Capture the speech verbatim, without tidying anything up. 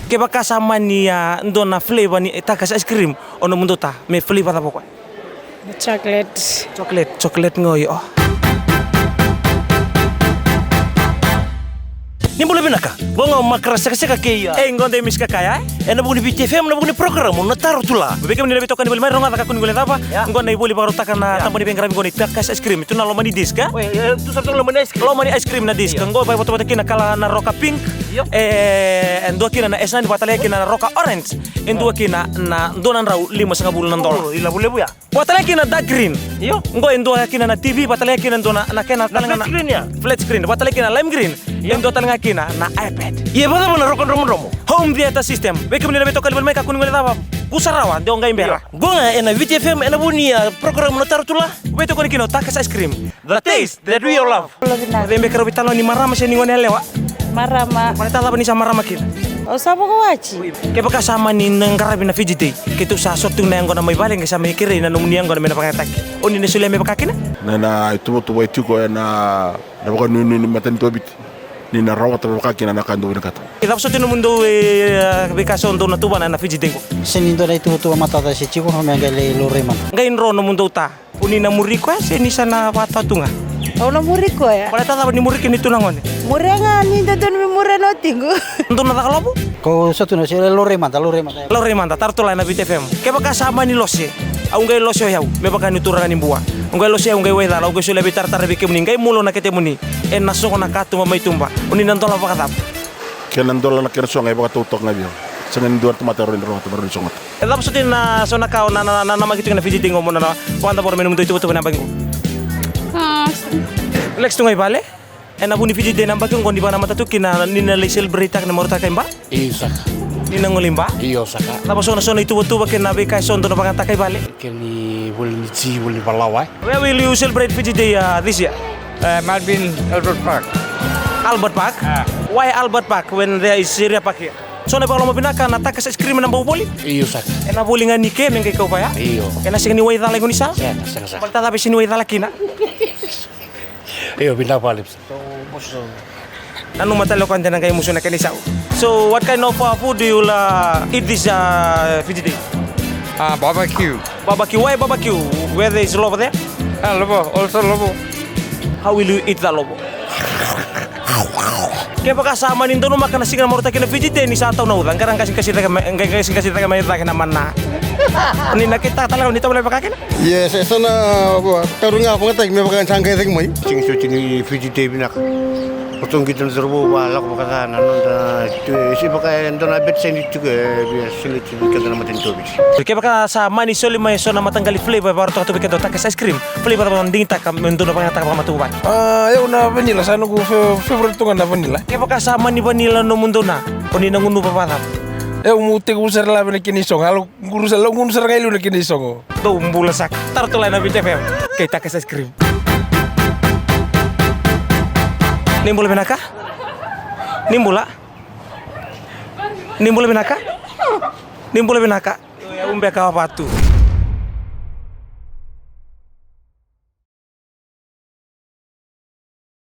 Kevaka sa mani a dua na flavor ni Takis ice cream, o nomudou ta me flavor cava o koya? Chocolate. Chocolate, chocolate ga o io. Ni bula vinaka. Qo ga o Makara Sekaseka kei a. Ei, qo dei Miss Kakaya, e? Ena vuku ni Viti F M, na vuku ni program na Taro Tula. Vei kemuni na veitokani voli mai, rogoca ka kua ni gole cava. Ia. Qo na ivoli vakarautaka na, ia, taba ni veiqaravi qo ni Takis ice cream. Tu na loma ni disc, e? Oi, e, tu sa tu na loma ni ice cream. Loma ni ice cream na disc. Ia. Qo e vakavotavota kina na kala na roka pink. Io. E, e dua kina na, e sa ni vakatalega kina na roka orange. E dua kina na dua na drau limasagavulu na dola. O, i levu ya. Vakatalega kina dark green. Io. Qo e dua kina na T V, vakatalega kina dua na, na kena, na talega flat screen ya. Flat screen, vakatalega kina lime green. Io. E dua talega kina na iPad. Ia, vakacava na roka dromodromo? Home theater system. Vei kemuni na veitokani voli mai, ka kua ni gole cava. Kusa rawa, de o qai bera. Io. Qo ga ena Viti F M, ena vuku ni, a, program na Taro Tula. Veitokani kina o Takis ice cream. The taste that we all love. Bula vinaka. O cei beka rau veitalanoa, ni marama se ni gone yalewa? Marama. Baleta cava ni sa marama kina? Au sa vakawati. Kevaka sa mani na qaravi na Fiji Day, keitou sa sota tu na yaqona mai vale, qai sa mai kerei na nomuni yaqona me na vakayagataki, o ni na solia me vaka kina? Na, na ituvatuva e tiko ena, na vakanuinui ni matanitu o Viti, ni na rawata vaka kina na ka dou vinakata. E cava soti nomudou, e, veika so dou na tuvana ena Fiji Day qo? Sega ni dua na ituvatuva matata se tiko, me qai lai laurai mada. Qai dro nomudou ta. O ni na muri koya se ni sa na vakatawa tu ga? Au na muri koya. Baleta cava ni muri kina ni tu na gone? Muria ga ni dodonu me muria na watiqu. Dou na caka lovo? Ko sa tu na se laurai mada, laurai mada. Laurai mada, Taro Tula ena Viti F M. Kevaka sa mani lose, au qai lose o yau me vaka ni turaga ni Bua. Au qai lose, au qai waicala, au qai solia veitaratara vei kemuni, qai mulo na ketemuni. Ena sogo na katuba mai tuba. O ni na dola vakacava? Kena dola na kena sogo e vakatau toka ga vei au. Sega ni dua na tamata e rawa ni rogota, rawa ni sogota. E cava soti na so na ka o na, na, na, namaki tiko ena Fiji Day qo mo na, na vakadavora me nomudou ituvatuva ena yabaki qo? A, sa. Relax tu ga i vale. Ena vuku ni Fiji Day ena yabaki qo ni vakanamata tu kina ni na lai celebrate-taka na marautaka i Ba? Io saka. Ni na gole i Ba? Io saka. Cava so na, so na ituvatuva kei na veika eso dou na vakayagataka i vale? Kei na ivoli ni ji, ivoli ni valawa, e? Where will you celebrate Fiji Day, uh, this year? Uh, Melbourne, Albert Park. Albert Park? Ah. Why Albert Park when there is Syria Park here? So na vakaloma vinaka na Takis ice cream ena bau voli? Io saka. Ena voli ga ni ke me qai kau vaya? Io. Ena sega ni waicala i gaunisala? Sega, sega, sega. Baleta cava e sega ni waicala kina? Io, vinaka vakalevu. Nanuma tale o koya de na qai musu na kena isau. So what kind of, uh, food do you, uh, eat this, uh, Fiji Day? Ah, barbecue. Barbecue. Why barbecue? Where there is lovo there? Ah, lovo. Also lovo. How will you eat the lovo? Kevaka sa mani donumaka na siga na marautaki na Fiji Day ni sa tau na uca, qai ra qasikasi cake mai, qai qasikasi cake mai cake na mana. Ni na kitaka tale ga ni tau na vaka kina. Yes, e so na, uh, tauri ga vakayagataki me vaka ni sa qai cake mai. Siga soti ni Fiji Day vinaka. Ratou qito na cauravou va lako vakaca na noda, e, se vaka e dua na bete seni tiko e via sega tiko keda na matanitu o Viti. Kevaka sa mani soli mai e so na mataqali flavor e vakarautaka tu vei keda o Takis ice cream, flavor cava o digitaka me dou na vakayagataka vakamatavuvale? A, au na vanilla, sa noqu fa-, favorite tu ga na vanilla. Kevaka sa mani vanilla nomudou na, o ni na gunuva vakacava? Au meu tekivu sara lave na kena isogo, au quru sara, au gunu sara ga i liu na kena isogo. Dou bula saka. Taro Tula ena Viti F M. Kei Takis ice cream. Ni bula vinaka. Ni bula. Ni bula vinaka. Ni bula vinaka. Au beka o vatu.